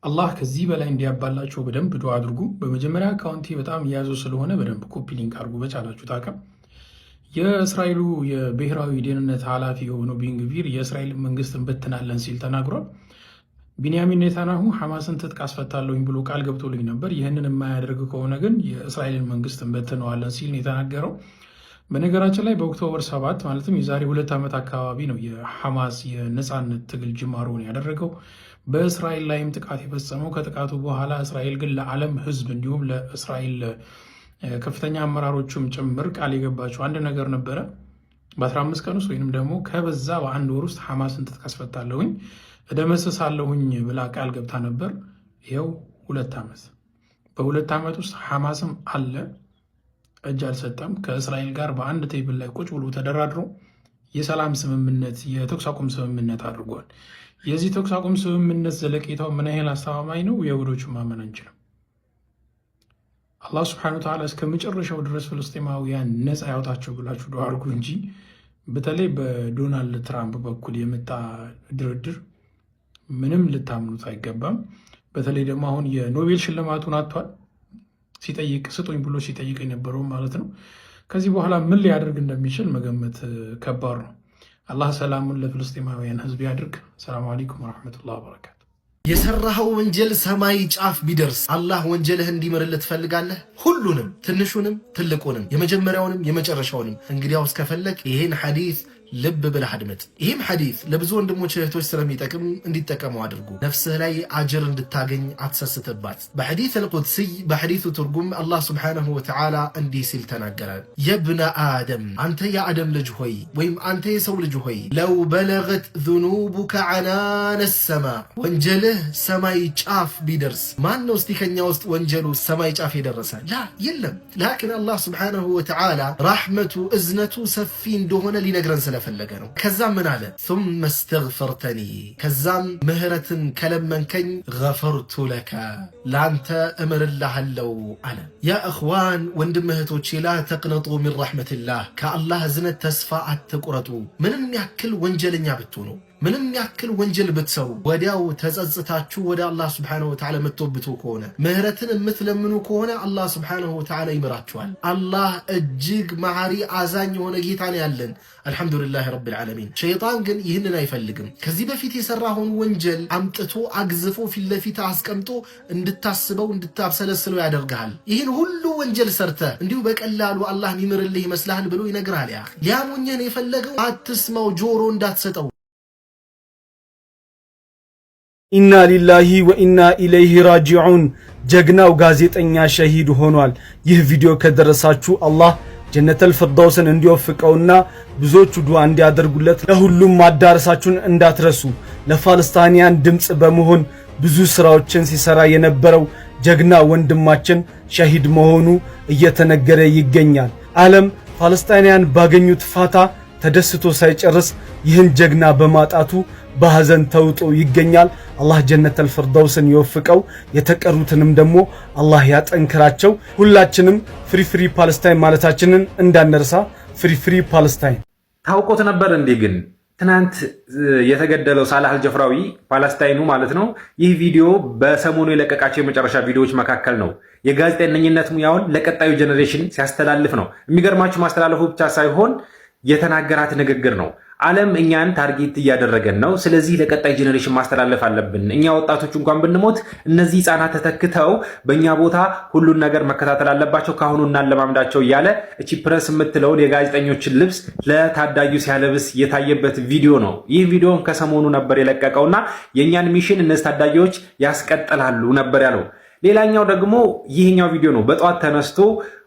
አላህ ከዚህ በላይ እንዲያባላቸው በደንብ ዱዓ አድርጉ። በመጀመሪያ አካውንቴ በጣም እያያዙ ስለሆነ በደንብ copy link አድርጉ በቻላችሁት አቅም። የእስራኤሉ የብሔራዊ ደህንነት ኃላፊ የሆነው ቤንግቪር የእስራኤል መንግስት እንበትናለን ሲል ተናግሯል። ቢንያሚን ኔታንያሁ ሐማስን ትጥቅ አስፈታለሁኝ ብሎ ቃል ገብቶልኝ ነበር። ይህንን የማያደርግ ከሆነ ግን የእስራኤልን መንግስት እንበትነዋለን ሲል ነው የተናገረው። በነገራችን ላይ በ October 7፣ ማለትም የዛሬ 2 ዓመት አካባቢ ነው የሐማስ የነፃነት ትግል ጅማሮን ያደረገው። በእስራኤል ላይም ጥቃት የፈጸመው። ከጥቃቱ በኋላ እስራኤል ግን ለዓለም ሕዝብ እንዲሁም ለእስራኤል ከፍተኛ አመራሮቹም ጭምር ቃል የገባቸው አንድ ነገር ነበረ። በ15 ቀን ውስጥ ወይንም ደግሞ ከበዛ በአንድ ወር ውስጥ ሐማስን ትጥቅ አስፈታለሁኝ፣ እደመስሳለሁኝ ብላ ቃል ገብታ ነበር። ይኸው 2 ዓመት፣ በ2 ዓመት ውስጥ ሐማስም አለ፣ እጅ አልሰጠም። ከእስራኤል ጋር በአንድ table ላይ ቁጭ ብሎ ተደራድሮ የሰላም ስምምነት፣ የተኩስ አቁም ስምምነት አድርጓል። የዚህ ተኩስ አቁም ስምምነት ዘለቄታው ምን ያህል አስተማማኝ ነው? የይሁዶቹን ማመን አንችልም። አላህ ስብሐነሁ ወተዓላ እስከ መጨረሻው ድረስ ፍልስጤማውያን ነፃ ያውጣቸው ብላችሁ ዱዓ አድርጉ እንጂ በተለይ በዶናልድ ትራምፕ በኩል የመጣ ድርድር ምንም ልታምኑት አይገባም። በተለይ ደግሞ አሁን የኖቤል ሽልማቱን አጥቷል። ሲጠይቅ፣ ስጡኝ ብሎ ሲጠይቅ የነበረው ማለት ነው። ከዚህ በኋላ ምን ሊያደርግ እንደሚችል መገመት ከባድ ነው። አላህ ሰላሙን ለፍልስጤማውያን ሕዝብ ያድርግ። ሰላሙ አለይኩም ወረሕመቱላህ ወበረካቱ። የሰራኸው ወንጀል ሰማይ ጫፍ ቢደርስ አላህ ወንጀልህ እንዲምርልህ ትፈልጋለህ? ሁሉንም፣ ትንሹንም ትልቁንም፣ የመጀመሪያውንም የመጨረሻውንም። እንግዲያውስ ከፈለግክ ይህን ሐዲስ ልብ ብለህ አድምጥ። ይህም ሐዲስ ለብዙ ወንድሞች እህቶች ስለሚጠቅም እንዲጠቀሙ አድርጉ። ነፍስህ ላይ አጅር እንድታገኝ አትሰስትባት። በሐዲስ አልቁድስይ፣ በሐዲሱ ትርጉም አላህ ስብሓነሁ ወተዓላ እንዲህ ሲል ተናገረ። የብነ አደም፣ አንተ የአደም ልጅ ሆይ ወይም አንተ የሰው ልጅ ሆይ፣ ለው በለገት ذኑቡከ ዐናነ ሰማ፣ ወንጀልህ ሰማይ ጫፍ ቢደርስ። ማን ነው እስቲ ከኛ ውስጥ ወንጀሉ ሰማይ ጫፍ የደረሰ? ላ የለም። ላኪን አላህ ስብሓነሁ ወተዓላ ራሕመቱ እዝነቱ ሰፊ እንደሆነ ሊነግረን ስለፈለገ ነው። ከዛም ምን አለ? ثم استغفرتني፣ ከዛም ምህረትን ከለመንከኝ፣ غفرت لك፣ ለአንተ እምርልሃለው አለ። ያ እኽዋን፣ ወንድም እህቶቼ፣ لا تقنطوا من رحمة الله፣ ከአላህ እዝነት ተስፋ አትቁረጡ። ምንም ያክል ወንጀለኛ ብትሆኑ፣ ምንም ያክል ወንጀል ብትሰሩ፣ ወዲያው ተጸጽታችሁ ወደ አላህ ስብሓነሁ ወተዓላ የምትወብቱ ከሆነ፣ ምህረትን የምትለምኑ ከሆነ አላህ ስብሓነሁ ወተዓላ ይምራችኋል። አላህ እጅግ መሐሪ አዛኝ የሆነ ጌታ ነው ያለን። አልሐምዱሊላህ ረቢል ዓለሚን። ሸይጣን ግን ይህንን አይፈልግም። ከዚህ በፊት የሰራኸውን ወንጀል አምጥቶ አግዝፎ ፊት ለፊት አስቀምጦ እንድታስበው እንድታብሰለስለው ያደርግሃል። ይህን ሁሉ ወንጀል ሰርተህ እንዲሁ በቀላሉ አላህ የሚምርልህ ይመስልሃል ብሎ ይነግርሃል። ያ ሊያሞኝህን የፈለገው አትስማው፣ ጆሮ እንዳትሰጠው። ኢና ሊላሂ ወኢና ኢለይሂ ራጂዑን። ጀግናው ጋዜጠኛ ሸሂድ ሆኗል። ይህ ቪዲዮ ከደረሳችሁ አላህ ጀነተል ፊርደውስን እንዲወፍቀውና ብዙዎቹ ዱዓ እንዲያደርጉለት ለሁሉም ማዳረሳችሁን እንዳትረሱ። ለፋለስታንያን ድምፅ በመሆን ብዙ ስራዎችን ሲሰራ የነበረው ጀግና ወንድማችን ሸሂድ መሆኑ እየተነገረ ይገኛል። ዓለም ፋለስጣንያን ባገኙት ፋታ ተደስቶ ሳይጨርስ ይህን ጀግና በማጣቱ በሐዘን ተውጦ ይገኛል። አላህ ጀነተል ፊርደውስን ይወፍቀው፣ የተቀሩትንም ደግሞ አላህ ያጠንክራቸው። ሁላችንም free free Palestine ማለታችንን እንዳንረሳ። Free free Palestine። ታውቆት ነበር እንዴ? ግን ትናንት የተገደለው ሳላህ አልጀፍራዊ፣ ፓለስታይኑ ማለት ነው። ይህ ቪዲዮ በሰሞኑ የለቀቃቸው የመጨረሻ ቪዲዮዎች መካከል ነው። የጋዜጠኝነት ሙያውን ለቀጣዩ generation ሲያስተላልፍ ነው። የሚገርማችሁ ማስተላለፉ ብቻ ሳይሆን የተናገራት ንግግር ነው። ዓለም እኛን target እያደረገን ነው። ስለዚህ ለቀጣይ generation ማስተላለፍ አለብን። እኛ ወጣቶች እንኳን ብንሞት እነዚህ ህፃናት ተተክተው በእኛ ቦታ ሁሉን ነገር መከታተል አለባቸው፣ ከአሁኑ እናለማምዳቸው እያለ እቺ ፕረስ የምትለውን የጋዜጠኞችን ልብስ ለታዳጊው ሲያለብስ የታየበት ቪዲዮ ነው። ይህ ቪዲዮን ከሰሞኑ ነበር የለቀቀውና የእኛን mission እነዚህ ታዳጊዎች ያስቀጥላሉ ነበር ያለው። ሌላኛው ደግሞ ይህኛው ቪዲዮ ነው። በጠዋት ተነስቶ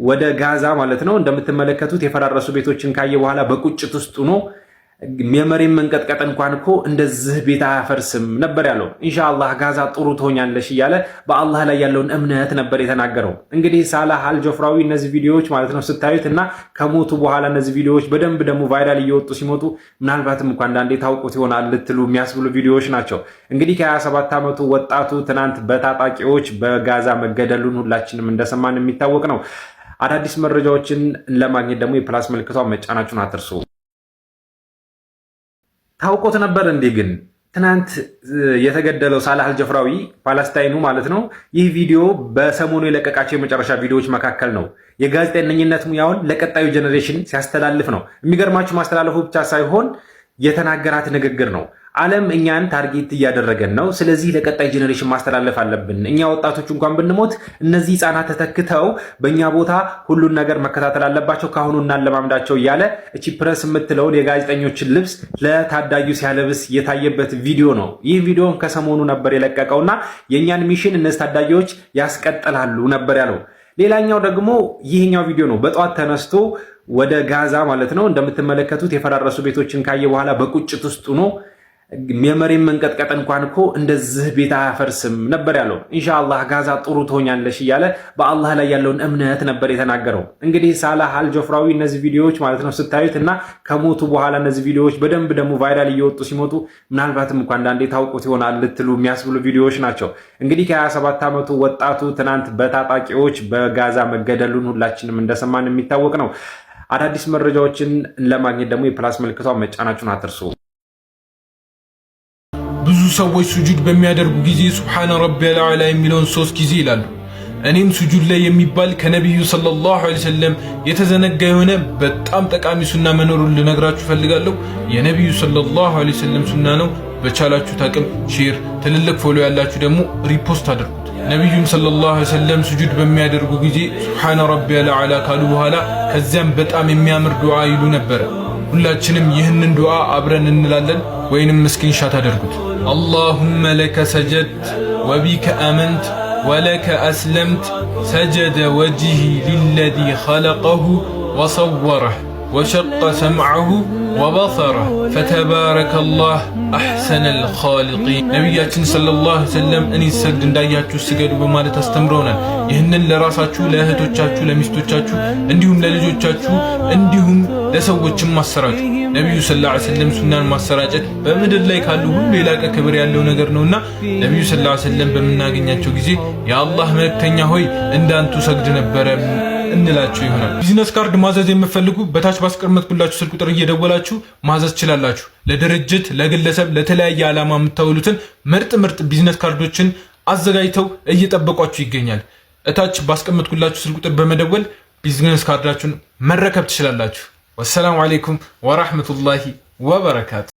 ወደ ጋዛ ማለት ነው፣ እንደምትመለከቱት የፈራረሱ ቤቶችን ካየ በኋላ በቁጭት ውስጥ ሆኖ የመሬት መንቀጥቀጥ እንኳን እኮ እንደዚህ ቤት አያፈርስም ነበር ያለው። ኢንሻአላህ ጋዛ ጥሩ ትሆኛለሽ እያለ በአላህ ላይ ያለውን እምነት ነበር የተናገረው። እንግዲህ ሳላህ አልጆፍራዊ እነዚህ ቪዲዮዎች ማለት ነው ስታዩት እና ከሞቱ በኋላ እነዚህ ቪዲዮዎች በደንብ ደግሞ viral እየወጡ ሲመጡ ምናልባትም እንኳ አንዳንዴ ታውቁት ይሆናል ልትሉ የሚያስብሉ ቪዲዮዎች ናቸው። እንግዲህ ከ27 ዓመቱ ወጣቱ ትናንት በታጣቂዎች በጋዛ መገደሉን ሁላችንም እንደሰማን የሚታወቅ ነው። አዳዲስ መረጃዎችን ለማግኘት ደግሞ የ plus ምልክቷን መጫናችሁን አትርሱ። ታውቆት ነበር እንዴ? ግን ትናንት የተገደለው ሳላህ አልጀፍራዊ ፓለስታይኑ ማለት ነው። ይህ ቪዲዮ በሰሞኑ የለቀቃቸው የመጨረሻ ቪዲዮዎች መካከል ነው። የጋዜጠኝነት ሙያውን ለቀጣዩ generation ሲያስተላልፍ ነው። የሚገርማችሁ ማስተላለፉ ብቻ ሳይሆን የተናገራት ንግግር ነው። ዓለም እኛን target እያደረገን ነው። ስለዚህ ለቀጣይ generation ማስተላለፍ አለብን። እኛ ወጣቶች እንኳን ብንሞት እነዚህ ህፃናት ተተክተው በእኛ ቦታ ሁሉን ነገር መከታተል አለባቸው፣ ከአሁኑ እናለማምዳቸው እያለ እቺ ፕረስ የምትለውን የጋዜጠኞችን ልብስ ለታዳጊው ሲያለብስ የታየበት ቪዲዮ ነው። ይህ ቪዲዮን ከሰሞኑ ነበር የለቀቀውና የእኛን mission እነዚህ ታዳጊዎች ያስቀጥላሉ ነበር ያለው። ሌላኛው ደግሞ ይህኛው ቪዲዮ ነው። በጠዋት ተነስቶ ወደ ጋዛ ማለት ነው እንደምትመለከቱት የፈራረሱ ቤቶችን ካየ በኋላ በቁጭት ውስጥ ሆኖ የመሬት መንቀጥቀጥ እንኳን እኮ እንደዚህ ቤት አያፈርስም ነበር ያለው። ኢንሻአላህ ጋዛ ጥሩ ትሆኛለሽ እያለ በአላህ ላይ ያለውን እምነት ነበር የተናገረው። እንግዲህ ሳላህ አልጆፍራዊ እነዚህ ቪዲዮዎች ማለት ነው ስታዩት እና ከሞቱ በኋላ እነዚህ ቪዲዮዎች በደንብ ደግሞ viral እየወጡ ሲመጡ ምናልባትም እንኳ አንዳንዴ ታውቁት ይሆናል ልትሉ የሚያስብሉ ቪዲዮዎች ናቸው። እንግዲህ ከ27 ዓመቱ ወጣቱ ትናንት በታጣቂዎች በጋዛ መገደሉን ሁላችንም እንደሰማን የሚታወቅ ነው። አዳዲስ መረጃዎችን ለማግኘት ደግሞ የ plus ምልክቷን መጫናችሁን አትርሱ። ብዙ ሰዎች ሱጁድ በሚያደርጉ ጊዜ سبحان ربي الأعلى የሚለውን 3 ጊዜ ይላሉ። እኔም ሱጁድ ላይ የሚባል ከነቢዩ صلى الله عليه وسلم የተዘነጋ የሆነ በጣም ጠቃሚ ሱና መኖሩን ልነግራችሁ ፈልጋለሁ። የነቢዩ صلى الله عليه وسلم ሱና ነው። በቻላችሁት አቅም share፣ ትልልቅ follow ያላችሁ ደግሞ repost አድርጉት። ነቢዩም صلى الله عليه وسلم ሱጁድ በሚያደርጉ ጊዜ سبحان ربي الأعلى ካሉ በኋላ ከዚያም በጣም የሚያምር ዱዓ ይሉ ነበረ። ሁላችንም ይህንን ዱዓ አብረን እንላለን ወይንም screenshot አድርጉት። اللهم لك سجدت وبك آمنت ولك أسلمت سجد وجهي للذي خلقه وصوره وشق سمعه وبصره فتبارك الله أحسن الخالقين። ነቢያችን صلى الله عليه وسلم እኔ ስሰግድ እንዳያችሁ ስገዱ በማለት አስተምረውናል። ይህንን ለራሳችሁ፣ ለእህቶቻችሁ፣ ለሚስቶቻችሁ እንዲሁም ለልጆቻችሁ እንዲሁም ለሰዎችም ማሰራጩ። ነቢዩ صلى الله عليه وسلم ሱናን ማሰራጨት በምድር ላይ ካሉ ሁሉ የላቀ ክብር ያለው ነገር ነውና ነቢዩ صلى الله عليه وسلم በምናገኛቸው ጊዜ የአላህ መልእክተኛ ሆይ እንዳንቱ ሰግድ ነበረ እንላቸው ይሆናል። business card ማዘዝ የምትፈልጉ በታች ባስቀመጥኩላችሁ ስልክ ቁጥር እየደወላችሁ ማዘዝ ትችላላችሁ። ለድርጅት፣ ለግለሰብ፣ ለተለያየ ዓላማ የምታውሉትን ምርጥ ምርጥ business card ኦችን አዘጋጅተው እየጠበቋችሁ ይገኛል። እታች ባስቀመጥኩላችሁ ስልክ ቁጥር በመደወል business card ኣችሁን መረከብ ትችላላችሁ። والسلام عليكم ورحمة الله وبركاته።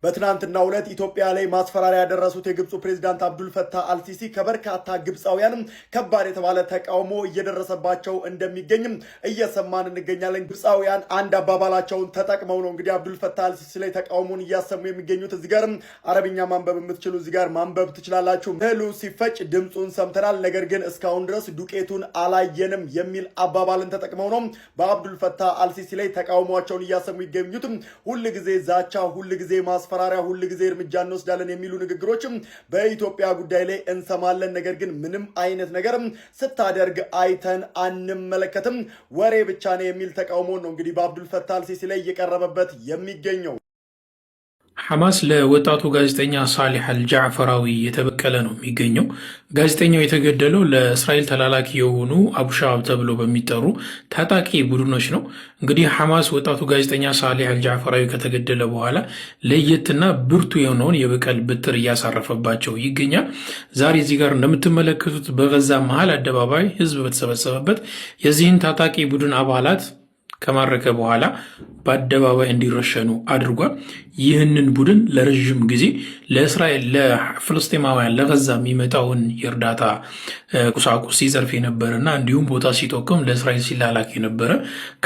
በትናንትናው ዕለት ኢትዮጵያ ላይ ማስፈራሪያ ያደረሱት የግብፁ ፕሬዚዳንት አብዱል ፈታህ አልሲሲ ከበርካታ ግብፃውያን ከባድ የተባለ ተቃውሞ እየደረሰባቸው እንደሚገኝም እየሰማን እንገኛለን። ግብፃውያን አንድ አባባላቸውን ተጠቅመው ነው እንግዲህ አብዱል ፈታህ አልሲሲ ላይ ተቃውሞን እያሰሙ የሚገኙት። እዚህ ጋርም አረብኛ ማንበብ የምትችሉ እዚህ ጋር ማንበብ ትችላላችሁ። እህሉ ሲፈጭ ድምፁን ሰምተናል፣ ነገር ግን እስካሁን ድረስ ዱቄቱን አላየንም የሚል አባባልን ተጠቅመው ነው በአብዱል ፈታህ አልሲሲ ላይ ተቃውሟቸውን እያሰሙ ይገኙት። ሁል ጊዜ ዛቻ፣ ሁል ጊዜ ማስፈራሪያ፣ ሁል ጊዜ እርምጃ እንወስዳለን የሚሉ ንግግሮችም በኢትዮጵያ ጉዳይ ላይ እንሰማለን። ነገር ግን ምንም አይነት ነገር ስታደርግ አይተን አንመለከትም፣ ወሬ ብቻ ነው የሚል ተቃውሞ ነው እንግዲህ በአብዱል ፈታህ አልሲሲ ላይ እየቀረበበት የሚገኘው። ሐማስ ለወጣቱ ጋዜጠኛ ሳሊሕ አልጃዕፈራዊ እየተበቀለ ነው የሚገኘው። ጋዜጠኛው የተገደለው ለእስራኤል ተላላኪ የሆኑ አቡሻብ ተብሎ በሚጠሩ ታጣቂ ቡድኖች ነው። እንግዲህ ሐማስ ወጣቱ ጋዜጠኛ ሳሊሕ አልጃዕፈራዊ ከተገደለ በኋላ ለየትና ብርቱ የሆነውን የበቀል ብትር እያሳረፈባቸው ይገኛል። ዛሬ እዚህ ጋር እንደምትመለከቱት በጋዛ መሃል አደባባይ ህዝብ በተሰበሰበበት የዚህን ታጣቂ ቡድን አባላት ከማረከ በኋላ በአደባባይ እንዲረሸኑ አድርጓል። ይህንን ቡድን ለረዥም ጊዜ ለእስራኤል ለፍልስጤማውያን ለጋዛ የሚመጣውን የእርዳታ ቁሳቁስ ሲዘርፍ የነበረና እንዲሁም ቦታ ሲጠቅም ለእስራኤል ሲላላክ የነበረ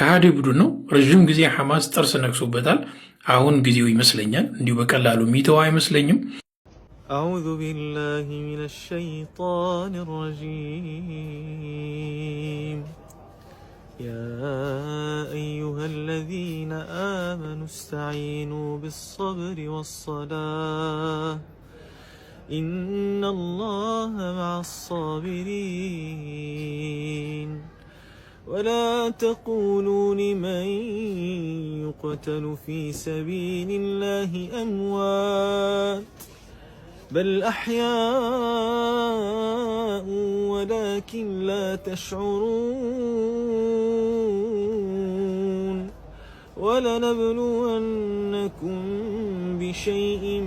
ከሃዲ ቡድን ነው። ረዥም ጊዜ ሐማስ ጥርስ ነክሶበታል። አሁን ጊዜው ይመስለኛል እንዲሁ በቀላሉ የሚተው አይመስለኝም። أعوذ بالله من الشيطان الرجيم يا أيها الذين آمنوا استعينوا بالصبر والصلاة إن الله مع الصابرين ولا تقولوا لمن يقتل في سبيل الله أموات بل أحياء ولكن لا تشعرون. ولنبلونكم بشيء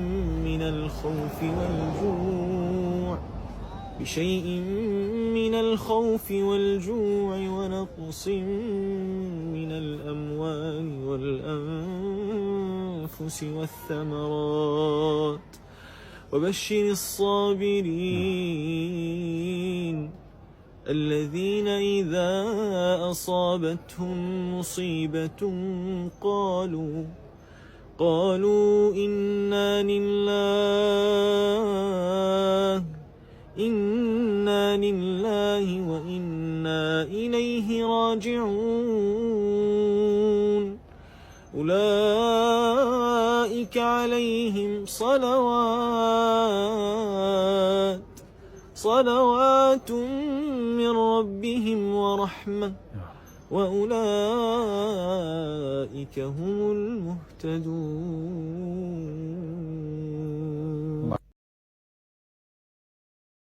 من الخوف والجوع بشيء من الخوف والجوع ونقص من الأموال والأنفس والثمرات وبشر الصابرين الذين إذا أصابتهم مصيبة قالوا إنا لله وإنا إليه راجعون أولئك عليهم صلوات من ربهم ورحمة وأولئك هم المهتدون.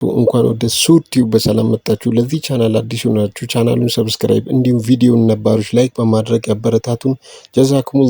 እንኳን ወደ ሱር ቲዩብ በሰላም መጣችሁ። ለዚህ ቻናል አዲስ ሆናችሁ ቻናሉን subscribe እንዲሁም ቪዲዮውን ነባሮች like በማድረግ ያበረታቱን። ጀዛኩሙላህ።